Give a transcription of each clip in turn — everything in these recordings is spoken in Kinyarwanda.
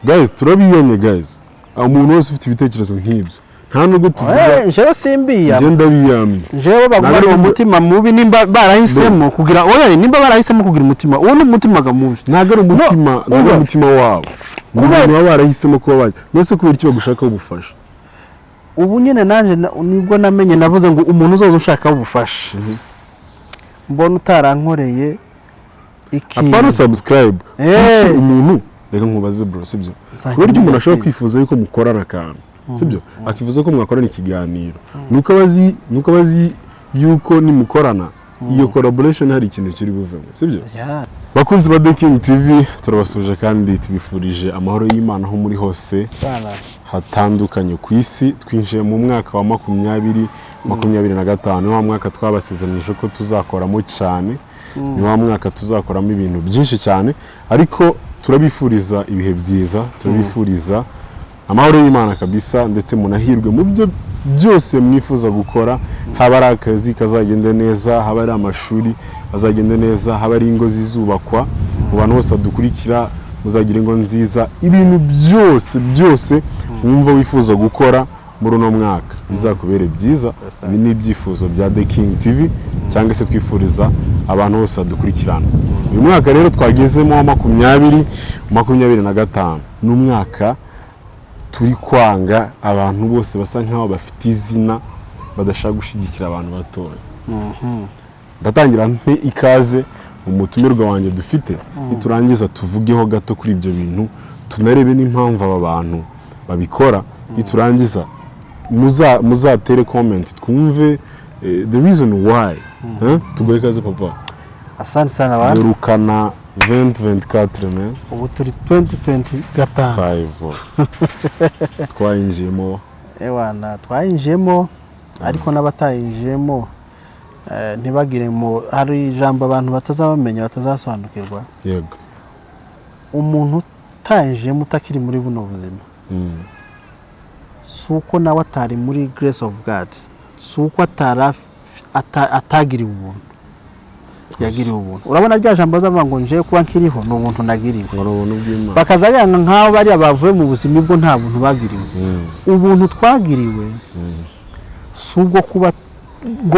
Guys, turabiyamye guys, umuntu wese ufite ibitekerezo nk'ibyo, nta nubwo tuvuga. Jewe simbiya. Njye ndabiyamye. Jewe bagumana Ntabwo uwo ari mutima mubi, nimba barahisemo kugira, oya, nimba barahisemo kugira umutima uwo, ni umutima ga mubi. Ntabwo ari umutima, ntabwo ari Umva. umutima wabo, ni abantu baba barahisemo kuba bajya mbese. Kubera icyo bagushakaho ubufasha? Ubu nyine nanjye nibwo namenye, navuze ngo umuntu uzoza ushakaho ubufasha, mbona utarankoreye ikintu. Apana subscribe. Kuki umuntu, reka nkubaze bro, sibyo? Nzajya Kubera icyo umuntu ashobora mbaza. kwifuza yuko mukorana akantu, sibyo, akifuza ko mwakorana ikiganiro, nuko abazi yuko nimukorana iyo collaboration hari ikintu kiri buvemo, sibyo? Yeah. Bakunzi ba The King TV, turabasuje kandi tubifurije amahoro y'Imana aho muri hose Sana. hatandukanye ku isi. Twinjiye mu mwaka wa 2025, ni wa mwaka twabasezeranyije ko tuzakoramo cyane, ni wa mwaka tuzakoramo ibintu byinshi cyane. Ariko turabifuriza ibihe byiza, turabifuriza amahoro y'Imana kabisa, ndetse munahirwe mu byo byose mwifuza gukora. Haba ari akazi kazagenda neza, haba ari amashuri azagenda neza, haba ari ingo zizubakwa mu bantu bose badukurikira, muzagira ingo nziza. Ibintu byose byose wumva wifuza gukora muri uno mwaka bizakubere byiza. Ibi ni ibyifuzo bya The King TV, cyangwa se twifuriza abantu bose badukurikirana. Uyu mwaka rero twagezemo wa 2025 ni umwaka turi kwanga abantu bose basa nkaho bafite izina badashaka gushyigikira abantu batoya. Ndatangira mpe ikaze umutumirwa wanjye dufite, niturangiza tuvugeho gato kuri ibyo bintu, tunarebe n'impamvu aba bantu babikora. Niturangiza muzatere comment twumve the reason why. Huh? Tuguhe ikaze, papa. Asante sana abantu. Yorukana 2024, man. Ubu turi 2025. 5 twayinjiyemo. Ewana, twayinjiyemo, ariko n'abatayinjiyemo ntibagire mu, hari ijambo abantu batazabamenya, batazasobanukirwa. Umuntu utayinjiyemo, utakiri muri buno buzima, si uko nawe atari muri grace of God, si uko atagiriwe ubuntu. Yagiriwe ubuntu. Urabona rya jambo bazavuga ngo nje kuba nkiriho ni ubuntu nagiriwe. Ngo ni ubuntu bw'Imana. Bakaza yanga nk'aho bariya bavuye mu buzima bwo nta buntu bagiriwe. Ubuntu twagiriwe si ubwo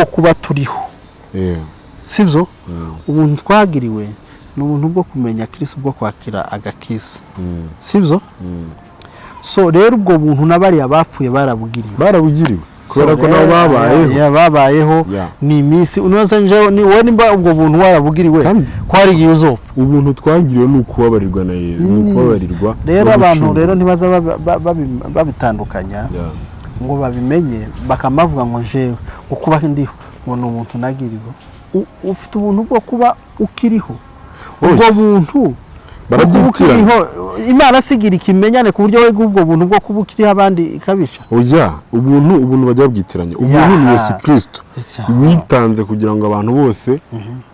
kuba turiho, sibyo. Ubuntu twagiriwe ni ubuntu bwo kumenya Kirisitu, bwo kwakira agakiza, sibyo? So rero ubwo buntu n'abariya bapfuye barabugiriwe. Barabugiriwe kubera ko nabo babayeho. Yeah, babayeho. Ni iminsi unoze njewe ni wowe, nimba ubwo buntu warabugiriwe, ko hari igihe uzopfa. Ubuntu twagiriwe ni ukubabarirwa na Yesu, ni ukubabarirwa Rero no abantu gucungurwa. rero ntibaza babitandukanya ngo babimenye, bakamavuga ngo njewe ngo kuba ndiho ngo ni ubuntu nagiriwe. Ufite ubuntu bwo kuba ukiriho, ubwo Oya. buntu bwo kuba Barabyitiranya. ukiriho, Imana asigira ikimenyane ku buryo wega ubwo buntu bwo kuba ukiriho abandi ikabica. Oya, ubuntu bajya babwitiranya. Ubuntu ni Yesu Kirisito witanze kugira ngo abantu bose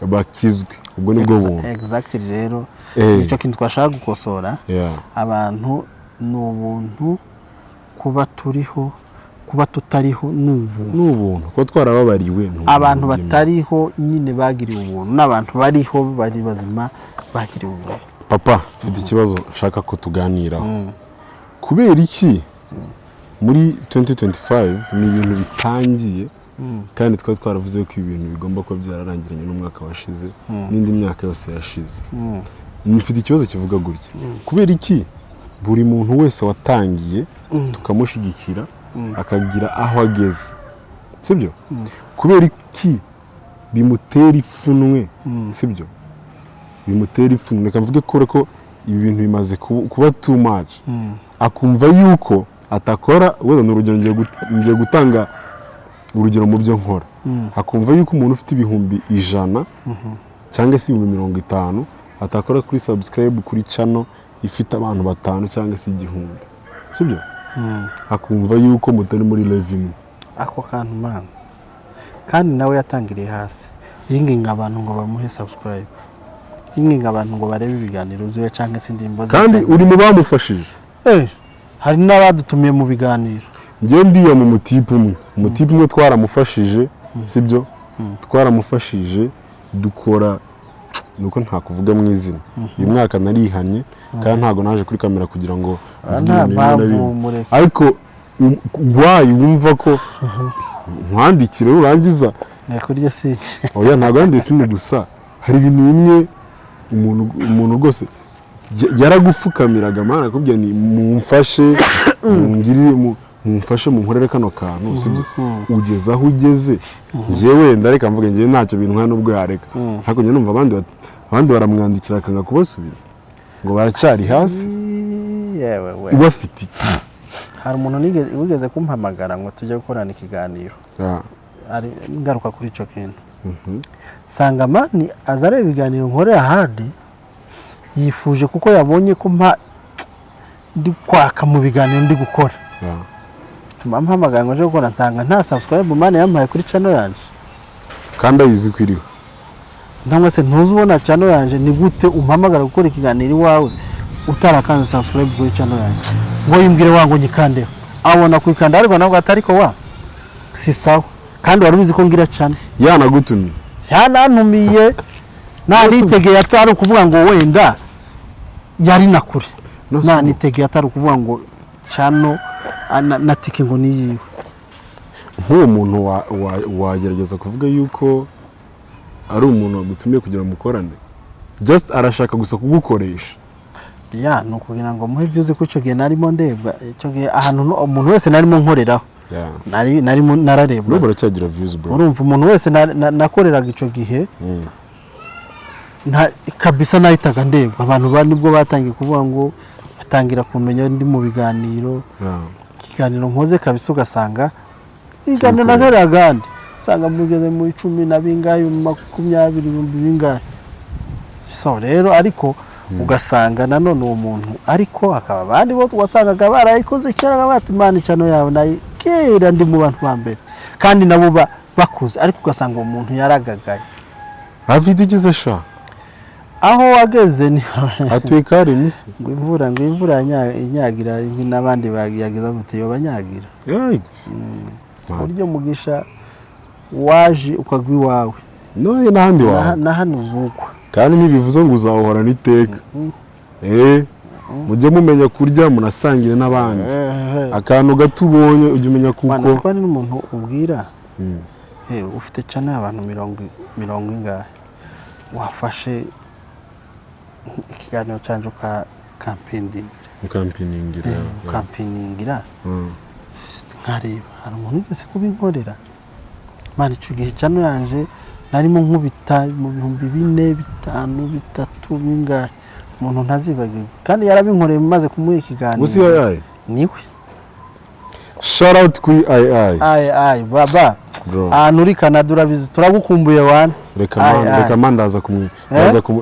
bakizwe, ubwo nibwo buntu. Exactly, rero nicyo kintu twashaka gukosora. Abantu, ni ubuntu kuba turiho, kuba tutariho ni ubuntu. Ni ubuntu kuba twarababariwe, ni ubuntu Abantu bw'Imana. batariho nyine bagiriwe ubuntu, n'abantu bariho bari bazima bagiriwe ubuntu. Papa, mfite ikibazo nshaka ko tuganiraho. Kubera iki muri 2025 ni ibintu bitangiye, kandi twari twaravuze ko ibintu bigomba kuba byararangiranye n'umwaka washize n'indi myaka yose yashize? Mfite ikibazo kivuga gutya: kubera iki buri muntu wese watangiye tukamushyigikira akagira aho ageze, sibyo, kubera iki bimutera ipfunwe, sibyo, bimutera ipfunwe? Reka mvuge ko ibi bintu bimaze kuba too much, akumva yuko atakora. Wenda ni urugero, ngiye gutanga urugero mu byo nkora, akumva yuko umuntu ufite 100,000 cyangwa se 50,000 atakora kuri subscribe kuri channel ifite abantu batanu cyangwa se 1000, sibyo, akumva yuko mutari muri level imwe. Ako kantu mana, kandi nawe yatangiriye hasi yinginga abantu ngo bamuhe subscribe, yinginga abantu ngo barebe ibiganiro byiwe cyangwa se indirimbo ze. Kandi uri mu bamufashije. Hari n'abadutumiye mu biganiro. Njyewe ndiya mu mutipe umwe, umutipe umwe twaramufashije, sibyo, twaramufashije dukora. Nuko ntakuvuga mu izina. Uyu mwaka narihannye, kandi ntabwo naje kuri kamera kugira ngo mvuge Nta ibintu bimwe na mpamvu, bimwe. Mureke. Ariko why wumva ko nkwandikire urangiza? Kurya si Oya, ntabwo yandi seen gusa hari ibintu bimwe umuntu rwose yaragupfukamiraga, mana, akubwira ni mumfashe, mungirire, mumfashe, munkorere kano kantu, sibyo? Ugeze aho ugeze, njyewe wenda reka mvuge, njyewe ntacyo bintu nka nubwo yareka, ariko njye numva abandi baramwandikira akanga kubasubiza ngo baracyari hasi. Yewe we! Ubafite iki? Hari umuntu wigeze kumpamagara ngo tujye gukorana ikiganiro. Ari ngaruka kuri icyo kintu, sanga man aza areba ibiganiro nkorera ahandi, yifuje kuko yabonye ko mpa ndi kwaka mu biganiro ndi gukora, bituma mpamagara ngo nje gukora, nsanga nta subscribe man yampaye kuri channel yanjye. Kandi ayizi ko iriho. Cyangwa se ntuzi ubona channel yanjye? Ni gute umpamagara gukora ikiganiro iwawe utarakanze subscribe kuri channel yanjye? Ngo yimbwire wa ngo nyikandeho, abona kuyikanda, ariko nabwo atari ko wa si sawa, kandi wari ubizi ko ngira channel. Yanagutumye. Yanantumiye, nanitegeye, atari ukuvuga ngo wenda yari na kure. No, si Nanitegeye, atari ukuvuga ngo channel na tike ngo ni yiwe. Nk'uwo muntu wagerageza kuvuga yuko ari umuntu wagutumiye kugira ngo mukorane, just arashaka gusa kugukoresha. Ya, ni ukugira ngo muhe ibyo uzi ko icyo gihe narimo ndebwa, icyo gihe ahantu umuntu wese narimo nkoreraho narimo nararebwa. N'ubu uracyagira views, bro. Urumva, umuntu wese nakoreraga icyo gihe kabisa nahitaga ndebwa. Abantu nibwo batangiye kuvuga ngo batangira kumenya ndi mu biganiro. Ikiganiro nkoze kabisa, ugasanga ibiganiro nakoreraga ahandi, usanga mugeze mu 10 na bingahe, mu 20, ibihumbi bingahe. So rero, ariko ugasanga nanone uwo muntu, ariko hakaba abandi bo wasangaga barayikoze kera, bati: "Imana, icano yawe nayo kera ndi mu bantu ba mbere," kandi nabo bakuze, ariko ugasanga uwo muntu yaragagaye. Afite ikize sha? Aho wageze ni Atuye Karemi se? Ngo imvura inyagira n'abandi bagiyagiza gute, yoba banyagira. Uburyo mugisha waje ukagwa iwawe. None n'ahandi wawe. Na hano uvukwa. Kandi ntibivuze ngo uzawuhorana iteka. Mujye mumenya kurya, munasangire n'abandi. Akantu gato ubonye ujye umenya Mana, kuko siko hari n'umuntu ubwira: "Ufite channel y'abantu mirongo ingahe, wafashe ikiganiro cyanjye ukakampiningira?" Ukampiningira. Ukampiningira. Nkareba hari umuntu wigeze kubinkorera, mana. Icyo gihe channel yanje narimo nkubita mu 4000, 5, 3, bingahe. Umuntu ntazibagirwa, kandi yarabinkoreye maze kumuha ikiganiro. Gusa iyo yayi Niwe. Shout out kuri II. Ayi ayi baba. Bro. Ahantu uri Canada, urabizi, turagukumbuye wana. Reka Ayi, man ayi. Reka man, ndaza kumwe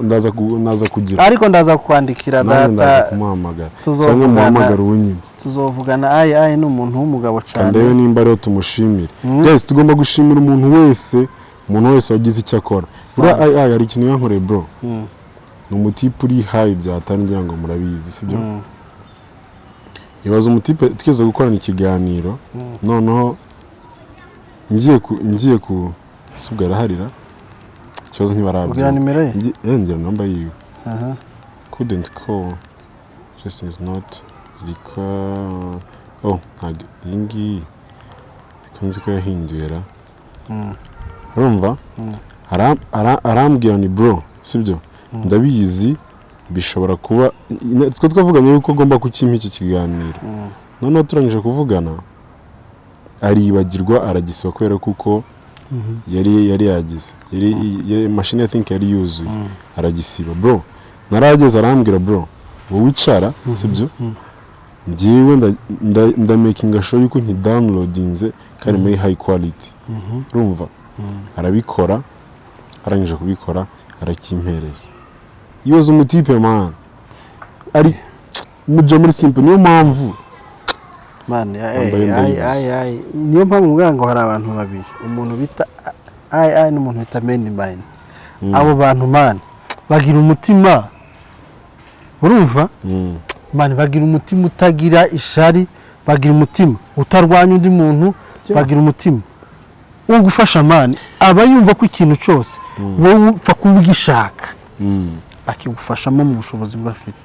ndaza kugira Ariko ndaza kukwandikira. Nanjye ndaza Data kumuhamagara tuzovugana. cyangwa muhamagara ubu nyine. Tuzovugana. Ayi ayi ni umuntu w'umugabo cyane. Ndebe nimba ariyo tumushimire. Guys, tugomba gushimira umuntu wese wagize icyo akora. Buriya ayi ayi hari ikintu yankoreye, bro. Ni umutipe uri high byatari, ngira ngo murabizi, sibyo? Ibaza umutipe twigeze gukorana ikiganiro, noneho ngiye ku si ubwo araharira ikibazo. Ubwira Ntibarabyumva. nimero ye? Ngira namba yiwe. Couldn't call, just is not record. Oh, ntabwo iyi ngiyi, ko nzi ko yahinduye ra. Urumva, arambwira ni: "Bro, sibyo, ndabizi bishobora kuba twe twavuganye yuko ugomba kukimpa iki kiganiro." Noneho turangije kuvugana aribagirwa, aragisiba, kubera kuko yari yagize yari mashini, I think yari yuzuye, aragisiba. Bro, narageze arambwira: "Bro, wowe wicara, sibyo, njyewe ndamakinga sure yuko nkidownloadinze kandi muri high quality." Urumva, arabikora, arangije kubikora arakimpereza. Yibaza umutipe, man, ari muja muri simple, niyo mpamvu Man, Wambaye ay, ndayibuze. ay, ay. Niyo mpamvu mvuga ngo hari abantu babiri, umuntu bita ay ay n'umuntu bita meni mine. Abo bantu, man, bagira umutima, urumva? Man, bagira umutima utagira ishari, bagira umutima utarwanya undi muntu, bagira umutima wo gufasha. Man, aba yumva ko ikintu cyose wowe upfa kuba ugishaka. Akigufashamo mu bushobozi bwe afite.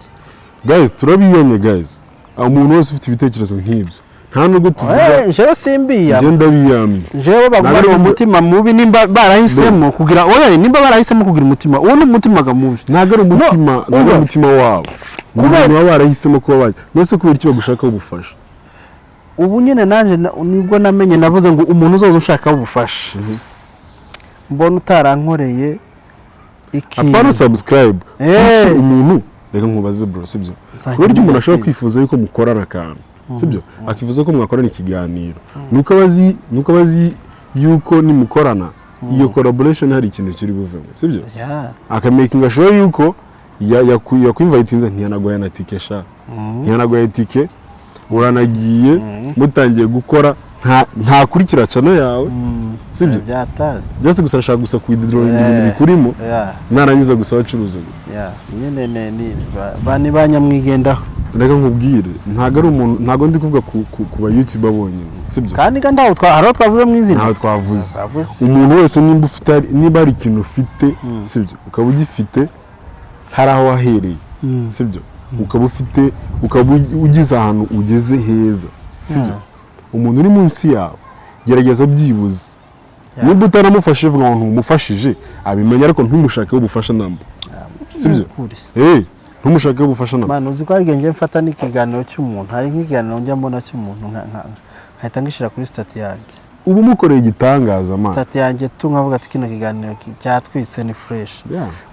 Guys, turabiyamye guys. Umuntu wese ufite ibitekerezo nk'ibyo, nta nubwo tuvuga. Jewe simbiya. Ngenda biyamye. Jewe bagumana Ntabwo uwo ari mutima mubi. Nimba barahisemo kugira, oya, nimba barahisemo kugira umutima uwo, ni umutima ga mubi. Ntabwo ari umutima, ntabwo ari Umva. umutima wabo. Ni abantu baba barahisemo kuba bajya mbese. Kubera icyo bagushakaho ubufasha? Ubu nyine nanjye nibwo namenye, navuze ngo umuntu uzoza ushakaho ubufasha, mbona utarankoreye ikintu. Apana subscribe. Kuki umuntu, reka nkubaze bro, sibyo? Nzajya Kubera icyo umuntu ashobora mubasiga. kwifuza yuko mukorana akantu, sibyo, akifuza ko mwakorana ikiganiro, nuko abazi yuko nimukorana iyo collaboration hari ikintu kiri buvemo, sibyo? Akamakinga sure yuko yakwinvitinze, ntiyanaguhaye na tike sha, ntiyanaguhaye tike, uranagiye, mutangiye gukora, ntakurikira channel yawe, sibyo? Byataye. Byose gusa arashaka gusa kuidrawinga ibintu bikurimo, narangiza gusa abacuruza gusa. Yeah, nyine ni ba nyamwigendaho. Reka nkubwire, ntabwo ari umuntu, ntabwo ndi kuvuga ku ba YouTuber bonyine, sibyo? Kandi ntaho hari aho twavuze mu izina. Ntaho twavuze. Twavuze. Umuntu wese nimba ufite, niba hari ikintu ufite, sibyo, ukaba ugifite, hari aho wahereye, sibyo, ukaba ufite, ukaba ugize ahantu ugeze heza, sibyo, umuntu uri munsi yawe gerageza byibuze, nimba utaramufashije, vuga ngo ntumufashije, abimenya, ariko ntumushakeho ubufasha namba, sibyo? Ukuri. Ntumushakeho ubufasha namba. Manu, uzi ko hari igihe njya mfata n'ikiganiro cy'umuntu, hari nk'ikiganiro njya mbona cy'umuntu, nkahita ngishyira kuri status yanjye. Uba umukoreye igitangaza, man. Status yanjye tu, nkavuga ati kino kiganiro cyatwise, ni fresh.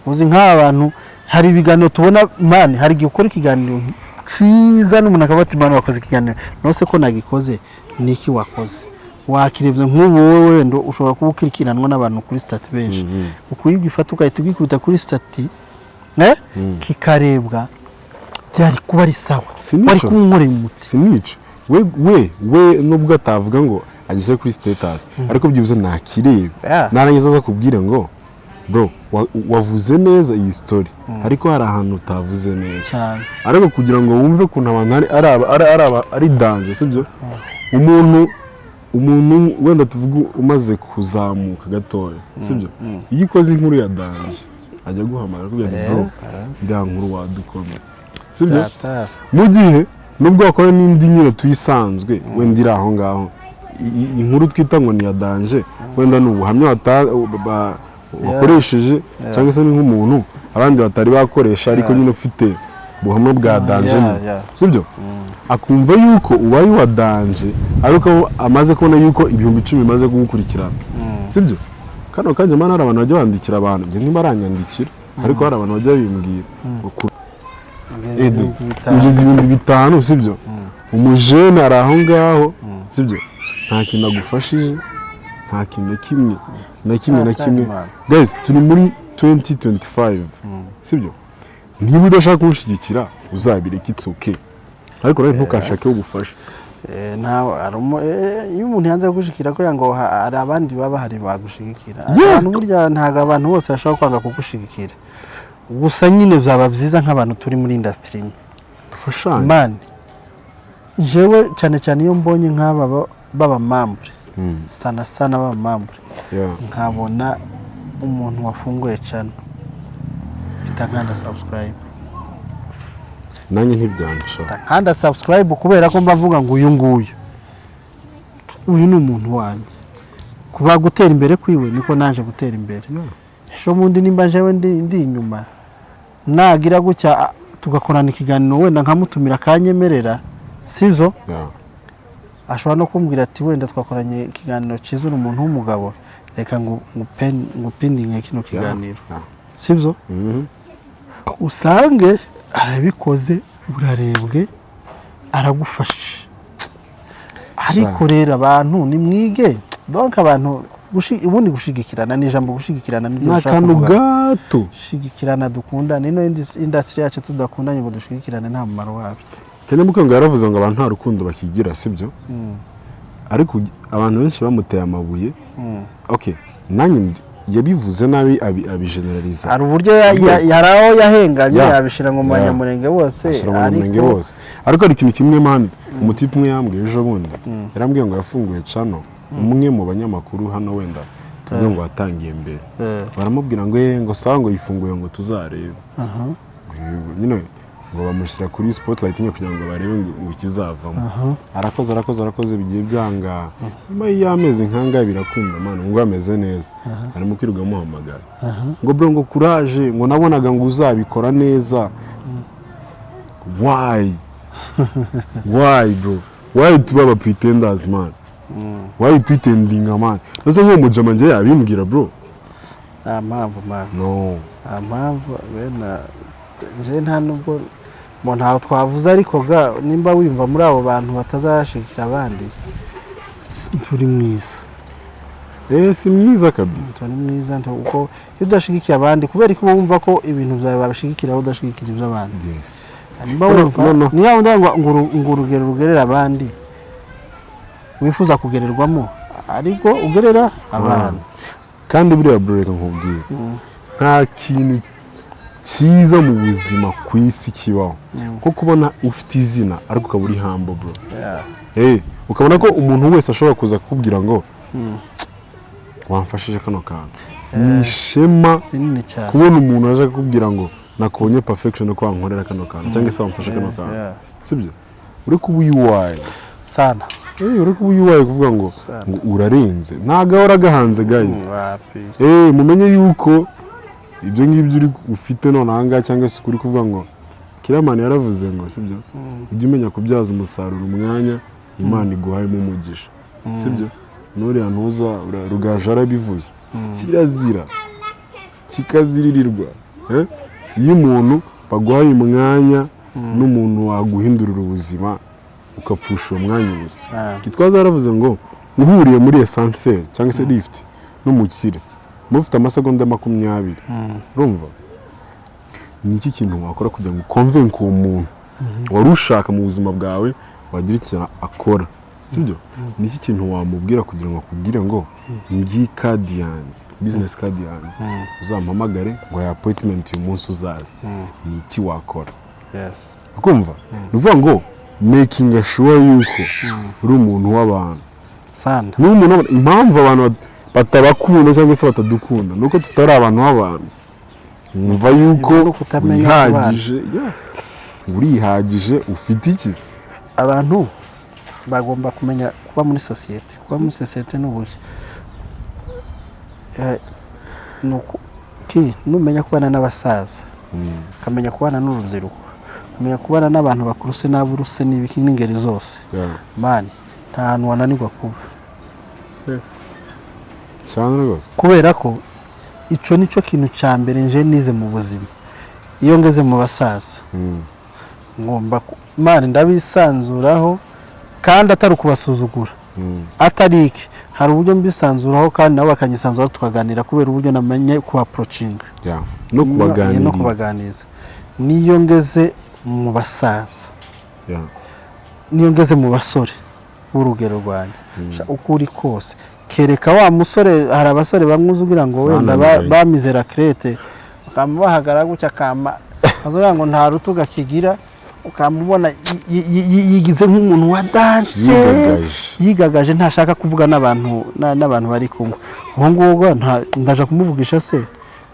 Uzi nk'aba bantu, hari ibiganiro tubona, man, hari igihe ukora ikiganiro cyiza n'umuntu akavuga ati: "Man, wakoze ikiganiro." Nose ko nagikoze, ni iki wakoze wakirebye? Nk'ubu wowe wenda ushobora kuba ukirikiranwa n'abantu kuri status benshi, ukuyigifata ugahita ugikubita kuri status, kikarebwa, byari kuba ari sawa. Sinico. Wari kunkorera umuti. Sinico, we nubwo atavuga ngo ageze kuri status, ariko byibuze nakireba, narangiza aza kubwira ngo: "Bro, wavuze neza iyi story, ariko hari ahantu utavuze neza." Cyane. Ariko kugira ngo wumve ukuntu abantu ari danger, sibyo, umuntu wenda tuvuge umaze kuzamuka gatoya, sibyo, iyo ukoze inkuru ya danger ajya guhamagara akubwira ati: "Bro, iriya nkuru wadukomeye," sibyo? Byatari. Mu gihe nubwo wakora n'indi nyine tuyisanzwe, wenda iri aho ngaho, inkuru twita ngo ni iya danger, wenda ni ubuhamya wakoresheje, cyangwa se ni nk'umuntu abandi batari bakoresha, ariko nyine ufite ubuhamya bwa danger nyine, sibyo, akumva yuko ubaye uwa danger ariko amaze kubona yuko 10,000 bimaze kugukurikirana, sibyo? Kano kanya, man, hari abantu bajya bandikira abantu, njye ntibaranyandikira, ariko hari abantu bajya bimbwira ngo Edo, ugeze 5000, sibyo, umujene ari aho ngaho, sibyo, nta kintu agufashije, nta kintu na kimwe, na kimwe, na kimwe. Imana. Guys, turi muri 2025, sibyo? Niba udashaka kumushyigikira, uzabireke, it's okay, ariko nawe ntukashakeho ubufasha. Ntawe arimo, iyo umuntu yanze kugushigikira ko ngo hari abandi baba bahari bagushigikira. Abantu burya ntabwo abantu bose bashobora kwanga kugushigikira, gusa nyine byaba byiza nk'abantu turi muri industry imwe. Dufashanye. Man, jewe cyane cyane iyo mbonye nk'aba b'abamambure, sana sana b'abamambure, nkabona umuntu wafunguye channel, mpita nkanda subscribe. Nanjye ntibyanca. Nkanda subscribe kubera ko mbavuga ngo uyu nguyu, uyu ni umuntu wanjye, kuba gutera imbere kwiwe niko naje gutera imbere. Ejo bundi nimba jewe ndi inyuma, nagira gutya, tugakorana ikiganiro, wenda nkamutumira akanyemerera, sibyo? Yeah. Ashobora no kumbwira ati: "Wenda twakoranye ikiganiro cyiza, uri umuntu w'umugabo, reka ngo ngupindinge kino kiganiro," sibyo? Mhm. Usange arabikoze, urarebwe, aragufashije. Ariko rero abantu nimwige, donc abantu ubundi gushigikirana ni ijambo, gushigikirana niryo Ni nshaka akantu kuvuga. gato. Gushigikirana, dukundane. Ino industry yacu tudakundanye ngo dushigikirane, nta mumaro wabyo. Kenya Mukango yaravuze ngo abantu nta rukundo bakigira, sibyo? Ariko abantu benshi bamuteye amabuye. Okay, nanjye yabivuze nabi, abigeneraliza. Hari uburyo hari aho yahenganye, yabishyira ngo mu banyamurenge bose. Ashyira mu banyamurenge Ariko bose. Ariko hari ikintu kimwe, man, umutipe umwe yambwiye ejo bundi, yarambwiye ngo yafunguye channel, umwe mu banyamakuru hano wenda Tuvuge ngo watangiye mbere, baramubwira ngo "Eh, ngo sawa," ngo yifunguye, ngo tuzarebe. Ngo nyine ngo bamushyira kuri spotlight nyine kugira ngo barebe ngo ikizavamo. Arakoze, arakoze, arakoze, bigiye byanga. Nyuma y'amezi nk'angahe birakunda, man, ngo ameze neza, arimo kwirirwa amuhamagara ngo "Bro," ngo "courage," ngo "nabonaga ngo uzabikora neza." Why, why, bro? Why tuba aba pretenders, man? Why pretending, man? Nose nk'uwo mujama njye yabimbwira, bro? Nta mpamvu, man. No. Nta mpamvu bene nje, nta nubwo ngo ntaho twavuze, ariko ga nimba wumva muri abo bantu batazashigikira abandi, turi mwiza. Eh, si mwiza kabisa. Turi mwiza kuko iyo udashigikiye abandi, kubera ko uba wumva ko ibintu byawe babishigikira, aho udashigikira iby'abandi. Nimba No, wumva no, no. niyo wumva ngo urugero rugerera abandi wifuza kugererwamo, ariko ugerera abandi. Kandi buriya, bro, reka nkubwire, nta kintu cyiza mu buzima ku isi kibaho nko kubona ufite izina ariko ukaba uri humble, bro. Eh, ukabona ko umuntu wese ashobora kuza kukubwira ngo "Wamfashije kano kantu." Ni ishema Rinini cyane. kubona umuntu aje akakubwira ngo "Nakubonye perfection, ko wankorera kano kantu," cyangwa se "Wamfashe kano kantu." Sibyo? Uri kuba uyuwaye. Sana. Eh, uri kuba uyuwaye, kuvuga ngo urarenze, ntabwo ahora agahanze, guys. Wapi. Eh, mumenye yuko ibyo ngibyo uri ufite none aha ngaha, cyangwa se uri kuvuga ngo Kiramani yaravuze ngo, sibyo, ujye umenya kubyaza umusaruro umwanya Imana iguhayemo umugisha, sibyo? N'uriya ntuza Rugaju arabivuze, kirazira kikaziririrwa, eh? Iyo umuntu baguhaye umwanya n'umuntu waguhindurira ubuzima, ukapfusha uwo mwanya ubusa. Gitwaza yaravuze ngo uhuriye muri ascenseur cyangwa se lift n'umukire, mufite amasegonda 20, urumva ni iki kintu wakora kugira ngo uconvince uwo muntu wari ushaka mu buzima bwawe wagira ikintu akora, sibyo? Ni iki kintu wamubwira kugira ngo akubwire ngo "Ngiyi card yanjye, business card yanjye, uzampamagare," ngo ya appointment uyu munsi uzaza"? Ni iki wakora? Ukumva ni ukuvuga ngo making sure yuko uri umuntu w'abantu. Sana. Ni umuntu w'abantu. Impamvu abantu batabakunda cyangwa se batadukunda ni uko tutari abantu w'abantu. Wumva yuko Ni ukutamenya. wihagije, yeah. Urihagije, ufite ikizi. Abantu bagomba kumenya kuba muri sosiyete. Kuba muri sosiyete ni uburyo. Ni numenya kubana n'abasaza, ukamenya kubana n'urubyiruko, ukamenya kubana n'abantu bakuru se n'aburuse n'ibiki n'ingeri zose, man, nta hantu wananirwa kuba. Cyane rwose. Kubera ko icyo ni cyo kintu cya mbere nje nize mu buzima. Iyo ngeze mu basaza, ngomba man, ndabisanzuraho, kandi atari ukubasuzugura, atari iki, hari uburyo mbisanzuraho kandi nabo bakanyisanzuraho, tukaganira, kubera uburyo namenye kuapproachinga. Yeah. No kubaganiriza. No kubaganiriza. Niyo ngeze mu basaza, niyo ngeze mu basore b'urugero rwanjye. Sha, uko uri kose, kereka wa musore, hari abasore bamwe uzi ugira ngo wenda Bananiranye. bamize rakerete, bakaba bahagarara gutya, akama azavuga ngo nta rutugu akigira, ukamubona yigize nk'umuntu wa danger. Yigagaje. Yigagaje, ntashaka kuvuga n'abantu n'abantu bari kumwe. Uwo nguwo ndaja kumuvugisha se ngo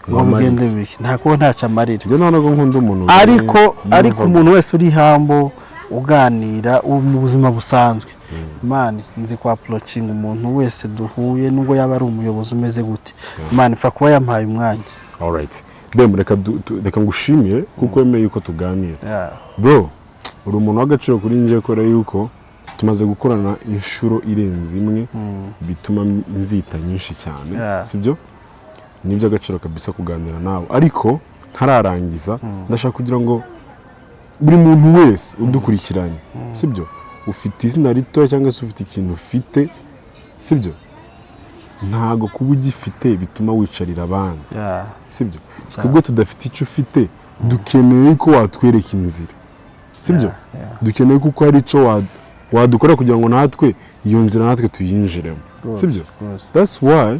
Ngo amarire. bigende bike? Nta kuba ntacyo amarira. Njye ntabwo nkunda umuntu Ariko yumva ariko umuntu wese uri humble, uganira mu buzima busanzwe, man, nzi kwa approachinga umuntu wese duhuye, nubwo yaba ari umuyobozi umeze gute, man, ipfa kuba yampaye umwanya. Alright, Dem, reka reka ngushimire kuko wemeye yuko tuganira. Bro, uri umuntu w'agaciro kuri njye, kubera yuko tumaze gukorana inshuro irenze imwe, bituma nzita nyinshi cyane. Sibyo? Ni iby'agaciro kabisa kuganira nawe. Ariko ntararangiza, ndashaka kugira ngo buri muntu wese udukurikiranye, sibyo, ufite izina rito cyangwa se ufite ikintu ufite, sibyo, ntago kuba ugifite bituma wicarira abandi. Sibyo? Twebwe tudafite icyo ufite, dukeneye ko watwereka inzira, sibyo? Dukeneye kuko hari icyo wadukora kugira ngo natwe iyo nzira natwe tuyinjiremo, sibyo? Rwose. That's why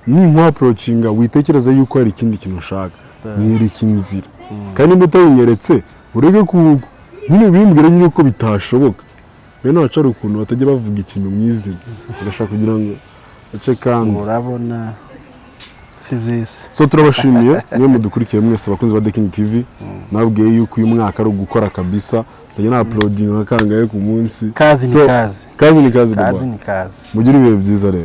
ninkwapproachinga, witekereza yuko hari ikindi kintu ushaka. Nyereka inzira, kandi nimba utayinyeretse, ureke ku nyine bimbwira nyine ko bitashoboka. Bene wacu hari ukuntu batajya bavuga ikintu mu izina, bagashaka kugira ngo Uce kandi. Urabona si byiza. So turabashimiye mwe mudukurikiye mwese, abakunzi ba The King TV. Nababwiye yuko uyu mwaka ari ugukora kabisa, nzajya na uploading nka kangahe ku munsi. Kazi ni So, kazi. Kazi ni kazi, baba. Kazi ni kazi. Mugire ibihe byiza rero.